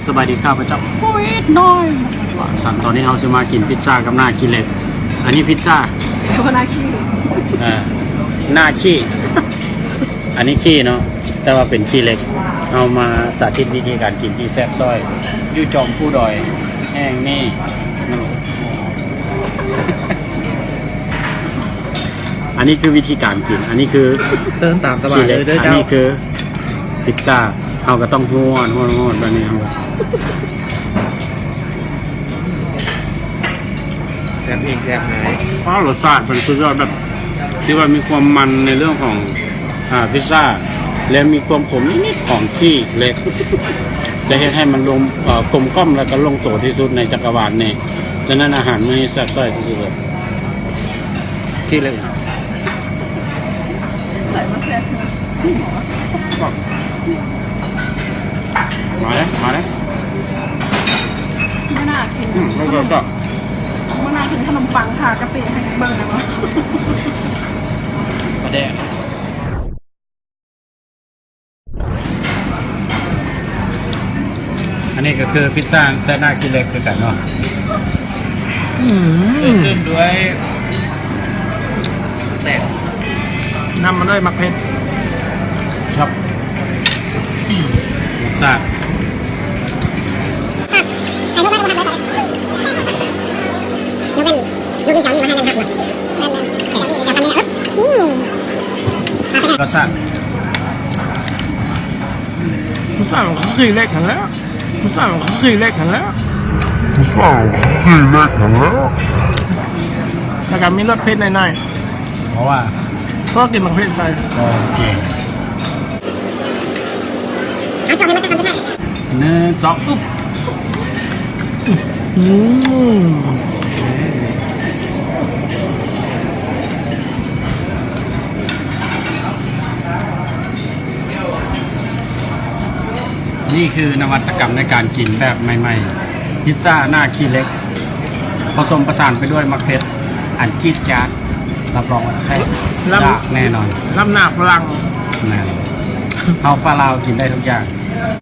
ສະບາຍດີ ຂ້າພະເຈົ້າໂພເອດນ້ອຍ ວ່າຊັ້ນ. ຕອນນີ້ເຮົາຊິມາກິນພິດຊາກັບໜ້າຂີ້ເຫຼັກ. ອັນນີ້ພິດຊາ ແຕ່ວ່າໜ້າຂີ້ ເອີ ໜ້າຂີ້ ອັນນີ້ຂີ້ເນາະ ແຕ່ວ່າເປັນຂີ້ເຫຼັກ. ເຮົາມາສາທິດວິທີການກິນທີ່ແຊບຊ້ອຍ ຢູ່ຈອມພູດອຍແຫ່ງນີ້. ອັນນີ້ຄືວິທີການກິນ ອັນນີ້ຄື ເຊີນຕາມສະບາຍເລີຍເດີ ອັນນີ້ຄືພິດຊາ ເຮົາກໍຕ້ອງຮວນ ຮວນ ຮວນ ແບບນີ້ ເຮົາ ແຊບເອງແຊບຫາຍ. ວ້າວ ລົດຊາດມັນສຸດຍອດ ແບບທີ່ວ່າມີຄວາມມັນໃນເລື່ອງຂອງ ອ່າ ພິດຊາ ແລະ ມີຄວາມຂົມນິດໆຂອງຂີ້ເຫຼັກ ຈະເຮັດໃຫ້ມັນລົງ ເອີ ກົມກ່ອມ ແລະ ກໍລົງໂຕທີ່ສຸດໃນຈັກກະວານນີ້. ສະນັ້ນອາຫານມື້ນີ້ແຊບຊ້ອຍທີ່ສຸດເລີຍ. ຂີ້ເຫຼັກ ໃສ່ມາແຊບ ມາເດ້ ມາເດ້. ມື້ໜ້າກິນ ອືມ ມື້ໜ້າກິນຂະໜົມປັງທາກະປິໃຫ້ເບິ່ງໄດ້ບໍ່? ປາແດກ. ອັນນີ້ກໍຄືພິດຊາແຊບໜ້າຂີ້ເຫຼັກຄືກັນເນາະ. ອືມ ເຊິ່ມດ້ວຍ ແຕ່ ນຳມາດ້ວຍໝາກເຜັດ ຄັບ ລົດຊາດ. ລົດຊາດ ລົດຊາດມັນຄືຂີ້ເຫຼັກຫັ້ນແຫຼະ ລົດຊາດມັນຄືຂີ້ເຫຼັກຫັ້ນແຫຼະ ລົດຊາດມັນຄືຂີ້ເຫຼັກຫັ້ນແຫຼະ. ແລ້ວກໍມີລົດເຜັດໜ້ອຍໆ ເພາະວ່າ ເພາະວ່າກິນໝາກເຜັດໃສ່. ໂອເຄ ເອົາ ຈອບໃຫ້ມັນຈັກຄຳສຸດທ້າຍ. ໜຶ່ງ ສອງ ອຶບ. ອືມ ນີ້ຄືນະວັດຕະກຳໃນການກິນແບບໃໝ່ໆ ພິດຊາໜ້າຂີ້ເຫຼັກ ປະສົມປະສານໄປດ້ວຍໝາກເຜັດອັນຈີດຈາດ ຮັບຮອງວ່າແຊບ ລ້ຳ ດາກແນ່ນອນ ລ້ຳໜ້າຝຣັ່ງ. ແມ່ນ ເຮົາຝຣັ່ງລາວກິນໄດ້ທຸກຢ່າງ.